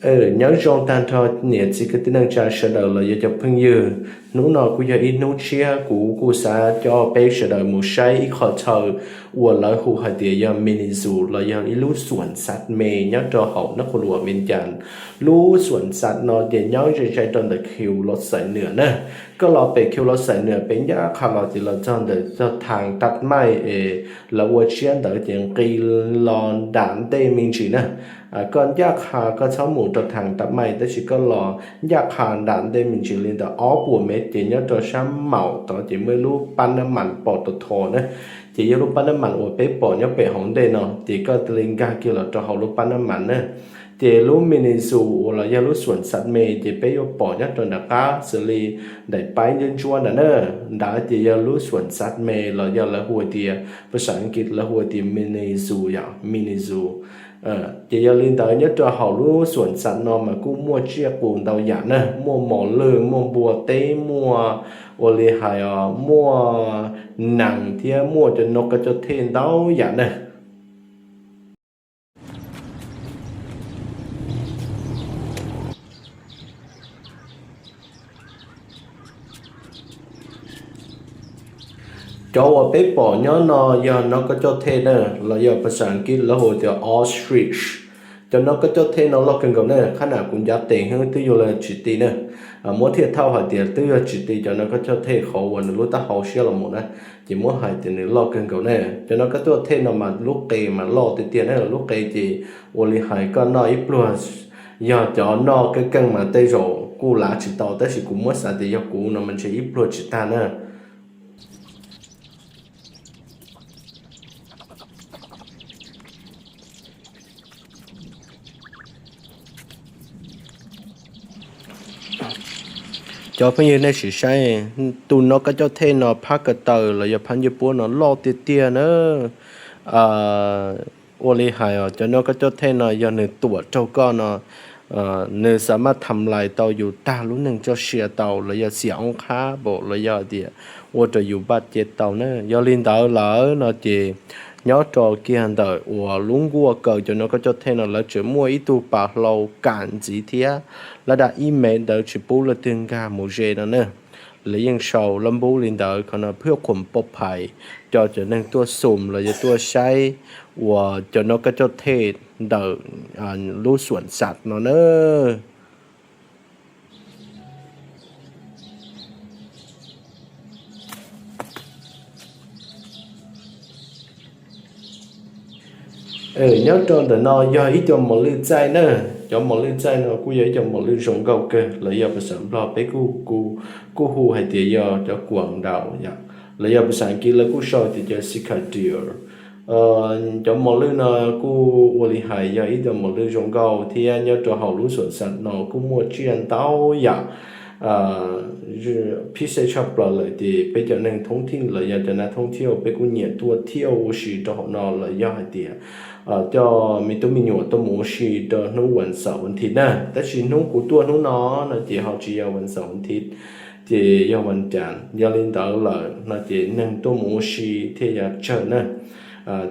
Nyob zoo tag nrho niam txiv kwv tij neej tsa sawv daws los yog cov phooj ywg. Hnub no kuj yog ib hnub tshiab, kuv kuj xav coj peb sawv daws mus saib ib qho chaw uas lawv hu hais tias yog mini zoo los yog ib lub xuam xav me nyob rau hauv nab qhua luam Vias Cas. Lub xuam xav no ces nyob ze ze rau ntawm khiv los xaiv nwam na. Koj los pem khiv los xaiv nwam pem ncaj qha los ces los txog ntawm tog thas tag maij es lawv ua tsiab ntawd ces nqis los nram ntej me ntsis na. Koj ncaj qha koj txhob mus rau thas tag maij tab sis koj los ncaj qha nram ntej me ntsis li ntawm ob puas mev ces nyob rau sab maum tod ces muaj ib lub pab nab mas pom tau tho na. Ces yog lub pab nab mas uas peb pom nyob pem hauv ntej no ces koj thiaj li nkag kiag los rau hauv lub pab nab mas na. Ces lub mini zoo uas los yog lub xuam xav me ces peb yuav pom nyob rau nram qab xws li daim paib ntsuab ntsuab ntawd na. Ntawd ces yog lub xuam xav me los yog lawv hu tias, phas xas Askiv lawv hu tias mini zoo yom, mini zoo. Ces yog li ntawd nyob rau hauv lub xuam xav no mas kuj muaj tsiaj qus ntau yam na, muaj mos lwj, muaj npua teb, muaj ua li hais muaj nees thiab muaj cov no koj coj thej ntau yam na. Cov uas peb pom nyob no yog no koj coj thej na, los yog phas xas Askiv lawv hu tias ostrich. Cov no koj coj thej no loj kawg nkaus na, qhab nam kuv ncav tes xwb twb yuav luag tsis ti na. Muab thiaj thauj hais tias twb yuav tsis ti cov no koj coj thej qhov uas nws lub taub hau siab los mus na, ces muab hais tias nws loj kawg nkaus na. Cov no koj coj thej no mas lub qe mas loj tiag tiag na, lub qe ces ua li hais koj noj ib pluag, yog cov noj keej keej mas tej zaum kuj lav tsis tau tab sis kuv muab xav tias yog kuv no mas ntshe ib pluag tsis tag na. Cov phooj ywg nej sim saib, tus no koj coj thej no phab ko taw los yog phab ncej puab no loj tiag tiag na. Ua li hais cov no koj coj thej no yog nws tuam raug koj no, nws xam maj tham lais tau yus tag lub neej txoj sia tau los yog xiam oob qhab npaum los yog tias ua rau yus npaj ce tau na. Yog li ntawd lawm no ces nyob rau kiag ntawm uas lub nkuaj kaw cov no koj coj thej no lawv tseem muaj ib tug pas hlau kam ntxiv thiab, lawv da ib mev ntawd tsis pub leej twg nkag mus ze no na. Lawv yeej sau lab npub li ntawd, qhov no phwj khuam pov phais cov cov neeg tuaj xum los yog tuaj saib uas cov no koj coj thej ntawm lub xuam xav no na. Nyob rau ntawm no yog ib co mos lwj txaij na. Cov mos lwj txaij no kuj yog ib co mos lwj zoo nkauj kawg, los yog phas xas Nplog peb kuj hu hais tias yog cov kuam ntaus yom, los yog phas xas Askiv lawv kuj sau tias cov cicadil. Cov mos lwj no kuj ua li hais yog ib co mos lwj zoo nkauj thiab nyob rau hauv lub xuam xav no kuj muaj tsiaj ntau yam. Phij xej tshaj plaws lawm ces peb cov neeg thoob thij los yog cov nas thoob thij peb kuj nyiam tuaj thiaj ua si rau hauv no los yog hais tias coj me tub me nyuam tuaj mus ua si rau hnub vas xaum vas thiv na. Tab sis hnub kuv tuaj hnub no no ces ho tsis yog vas xaum vas thiv, ces yog vas cas. Yog li ntawd lawm no ces neeg tuaj mus ua si thiaj yuav tsawg na,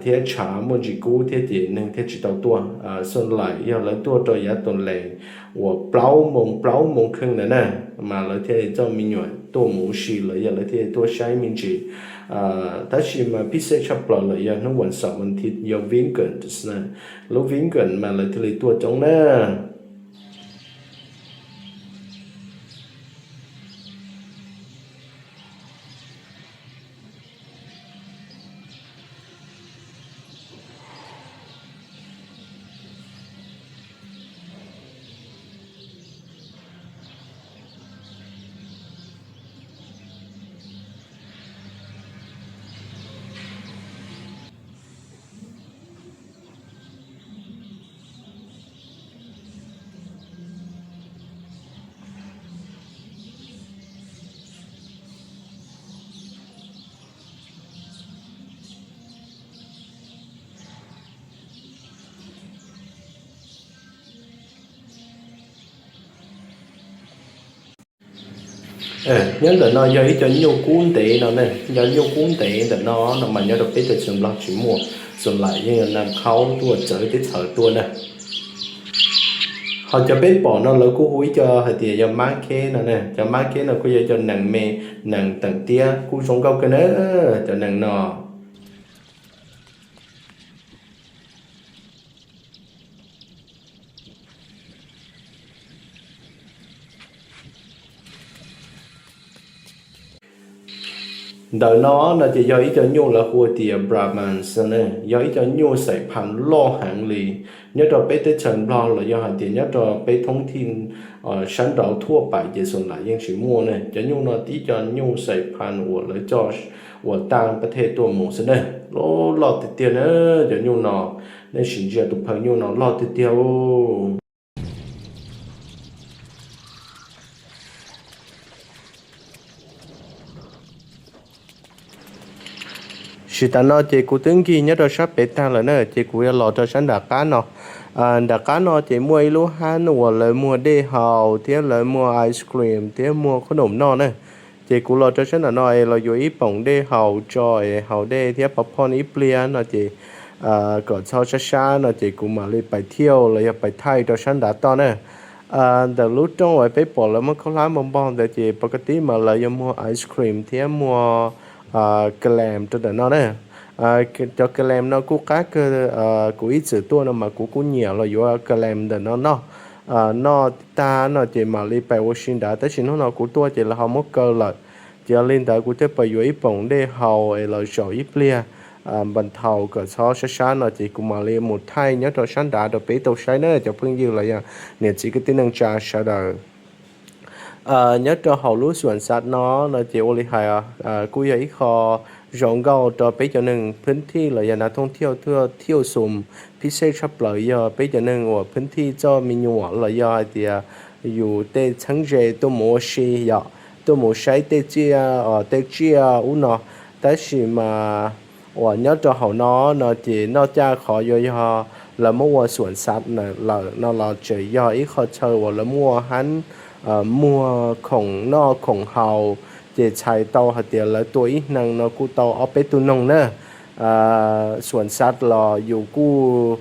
thiab tshav muaj ntsis kub thiab ces neeg thiaj tsis tau tuaj. Xo laim yog lawv tuaj rau yav tom lees uas plaub moos plaub moos kheej ntawd na, mas lawv thiaj li coj me nyuam tuaj mus ua si los yog lawv thiaj li tuaj saib me ntsis. Tab sis mas phij xej tshaj plaws lawm yog hnub vas xaum vas thiv yog weekend na, lub weekend mas lawv thiaj li tuaj coob na. Nyob ntawm no yog ib co nyuj kub ntev no ne, yog nyuj kub ntev ntawm no no mas nyob rau peb teb chaws Nplog tsis muaj, xo laim yeej yog nas khaub tuaj txawv teb chaws tuaj na. Ho cov peb pom no lawv kuj hu ib co hais tias yog mab kheb no ne. Cov mab kheb no kuj yog ib co nees me, nees teem tiab kuj zoo nkauj kawg na, cov nees no. Ntawm no no ces yog ib co nyuj lawv hu tias Brahmans, yog ib co nyuj xais phas loj heev li. Nyob rau peb teb chaws Nplog los yog hais tias nyob rau peb thoob thij sab nraud thuaj pais ces xus lam yeej tsis muaj ne. Cov nyuj no tib co nyuj xais phas uas lawv coj ua tag pab thej tuaj mus xwb ne. Loj loj tiag tiag na, cov nyuj no, nej sim ntsia tus phaw nyuj no loj tiag tiag. Sim tas no ces kuv twb nkig nyob rau sab pem tag lawm na, ces kuv yuav los rau sab nram qab no. Nram qab no ces muaj ib lub hab uas lawv muag dej haus thiab lawv muag ice cream thiab muag qhob noom noj na. Ces kuv los rau sab nram no es los yuav ib poom dej haus tso es haus dej thiab pov phoj ib pliag no ces kom txhob sab sab no ces kuv mam li pais thiauj los yog pais thaij rau sab nrad toj na. Ntawm lub rooj uas peb pom lawv muab khaub hlab npog npog ntawd ces pov ka tib mas lawv yuav muag ice cream thiab muag ka lees rau ntawm no na. Cov ka lees no kuj qab kawg, kuv ib txwm tuaj no mas kuv kuj nyiam los yuav ka lees ntawm no noj. Noj tag no ces mam li pais ua si nrad, tab sis hnub no kuv tuaj ces lawv ho muab kaw lawm. Ces yog li ntawd kuv thiaj pais yuav ib poom dej haus es los zaum ib pliag npas thaus kom txhob sab sab no ces kuv mam li mus thaij nyob rau sab nrad rau peb tau saib na cov phooj ywg los yog niam txiv kwv tij neej tsa sawv daws. Nyob rau hauv lub xuam xav no no ces ua li hais kuj yog ib qho zoo nkauj rau peb cov neeg phwb thij los yog nav thooj thiauj thiauj xum, phib xej tshaj plaws yog peb cov neeg uas phwb thij txoj me nyuam los yog hais tias yus tej txheeb ze tuaj mus ua si yom, tuaj mus saib tej tsiaj, tej tsiaj ub no. Tab sis mas uas nyob rau hauv no no ces noj caj qhov yuav yog lawv muab ua xuam xav lawm no los tseem yog ib qho chaw uas lawv muaj hab muag khoom noj khoom haus, ces txhais tau hais tias lawv tua ib hneev no kuj tau ob peb tug noog na. Xuam xav los yus kuj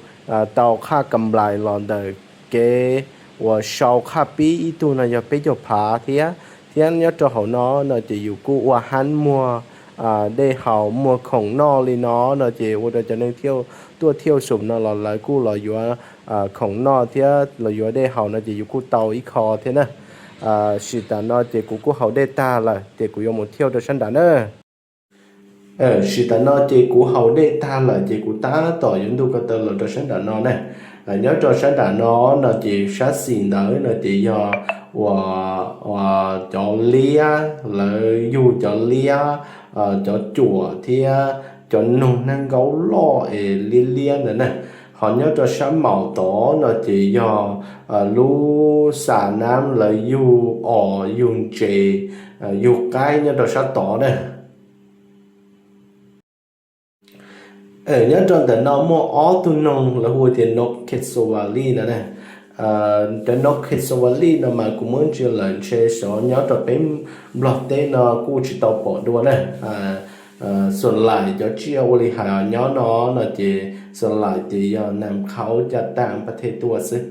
tau qhaj kam nplais los ntawm kev uas sau qhaj pib ib tug no yog peb caug phav thiab. Thiab nyob rau hauv no no ces yus kuj ua hab muag dej haus muag khoom noj li no no ces ua rau cov neeg tuaj thiauj xum no los lawv kuj los yuav khoom noj thiab los yuav dej haus no ces yus kuj tau ib qho thiab na. Sim tas no ces kuv kuj haus dej tag lawm ces kuv yuav mus thiauj rau sab nrad na. Sim tas no ces kuv haus dej tag lawm ces kuv tab tom yuav ntuj ko taw los rau sab nram no na. Nyob rau sab nram no no ces sab xis ntawd no ces yog uas cov liab, lawv yug cov liab, cov cuam thiab cov noog neeg nkaub loj es liab liab ntawd na. Ho nyob rau sab maum tod no ces yog lub xa nab lawv yug os yug ntses, yug qaib nyob rau sab tod na. Nyob rau ntawm no muaj ob tug noog lawv hu tias noog Khesovalij no na. Cov noog Khesovalij no mas kuv muab ntsia lawm ntshe xyov nyob rau peb Nplog teb no kuj tsis tau pom dua na. Xus laim cov tsiaj ua li hais nyob no no ces xus laim ces yog nam qhaub caj tam pab thej tuaj xwb,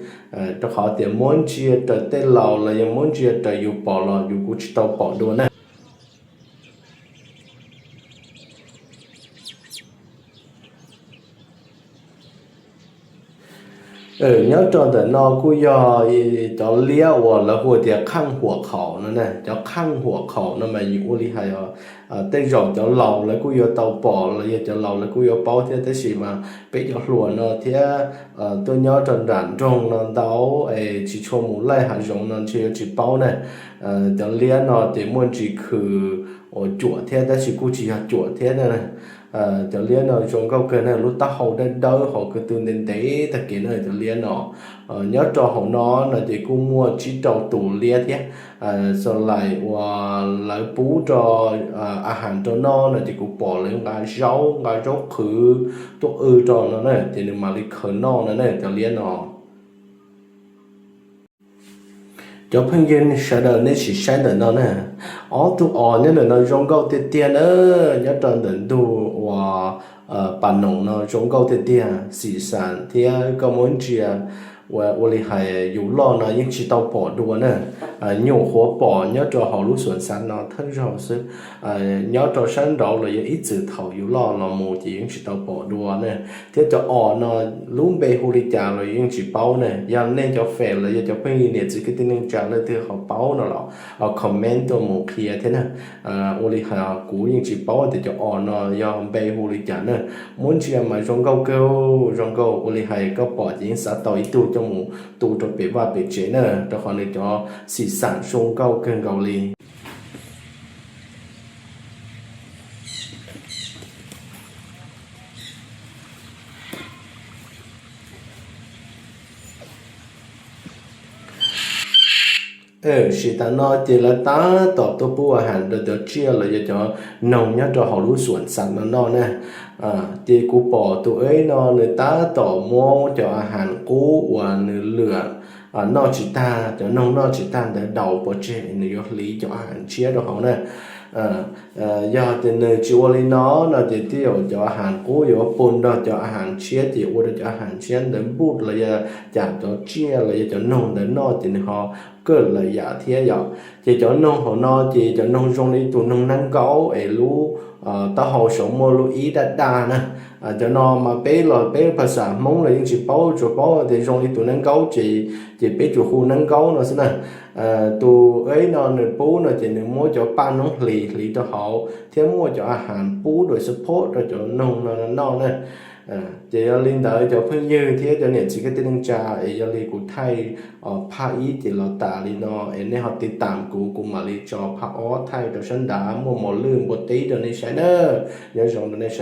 rau qhov tias muab ntsia raws tej laus los yog muab ntsia raws yus pom los yus kuj tsis tau pom dua na. Nyob rau ntawm no kuj yog cov liab uas lawv hu tias kheej huam khaum no na. Cov kheej huam khaum no mas ua li hais tej zaum cov laus lawv kuj yuav tau pom los yog cov laus lawv kuj yuav paub thiab, tab sis mas peb cov hluas no thiab tuaj nyob rau nram nroog no ntau es tsis tshua mus laij hav zoov no ntshe yuav tsis paub na. Cov liab no ces muaj ntsis khw uas cuam thiab tab sis kuj tsis yog cuam thiab na. Cov liab no zoo nkauj kawg na, lub taub hau dawb dawb hos ko tw ntev ntev tag kev na cov liab no. Nyob rau hauv no no ces kuj muaj tsib rau tus liab thiab. Xus laim uas lawv pub rau a has rau noj no ces kuv pom lawv nqa zaub nqa zaub qhwv tuaj w rau no na ces nws mam li khaws noj no na cov liab no. Cov phooj ywg sawv daws nej sim saib ntawm no na, ob tug os nyob ntawm no zoo nkauj tiag tiag na. Nyob rau ntawm ntug uas pas noom no zoo nkauj tiag tiag, xim xas thiab koj muab ntsia Ua li hais yus loj no yeej tsis tau pom dua na, nyuam qhuav pom nyob rau hauv lub xuam xav no thawj zaug xwb. Nyob rau sab nraud los yog ib txwm thaum yus loj los mus ces yeej tsis tau pom dua na. Thiab cov os no lub npe hu li cas los yeej tsis paub ne. Yog nej cov fam los yog cov phooj ywg niam txiv kwv tij neej tsa leej twg ho paub no los comment tuaj mus qhia thiab na. Ua li hais kuv yeej tsis paub tias cov os no yog npe hu li cas na. Muab ntsia mas zoo nkauj kawg, zoo nkauj. Ua li hais koj pom ces yeej xav tau ib tug coj mus tu rau pem vaj pem tsev na, rau qhov nws cov xim xam zoo nkauj kawg nkaus li. Sim tam no ces lawv tab tom tuaj pub a has rau cov tsiaj los yog cov noog nyob rau hauv lub xuam xav no noj na. Ces kuv pom tus eb no nws tab tom muab cov a has qub uas nws lwam noj tsis tag, cov noog noj tsis tag ntawd daus pov tseg, nws yuav hliv cov a has tshiab rau hauv na. Yog tias nws tsis ua li no no ces twb yog cov a has qub yuav poob nrog cov a has tshiab ces ua rau cov a has tshiab ntawd npuj los yog cam cov tsiaj los yog cov noog ntawd noj ces nws ho kawj lawm yam thiab yom. Ces cov noog hauv no ces cov noog zoo li tus noog neeb nkaub es lub taub hau saum muaj lub ib daj daj na. Cov no mas peb los peb phas xam Hmoob los yeej tsis paub, tsuas paub tias zoo li tus neeb nkaub ces, ces peb tsuas hu neeb nkaub no xwb na. Tus eb no nws pub no ces nws muab cov paj noob hlis hliv rau hauv thiab muaj cov a has pub dua support rau cov noog no noj na. Ces yog li ntawd cov phooj ywg thiab cov niam txiv kwv tij neej tsa, es yog li kuv thaij phaj ib ces los tas li no, es nej ho tiv tam kuv, kuv mam li tso phaj ob thaij rau sab nrad muaj mos lwj npua teb rau nej saib na. Nyob zoo rau nej sawv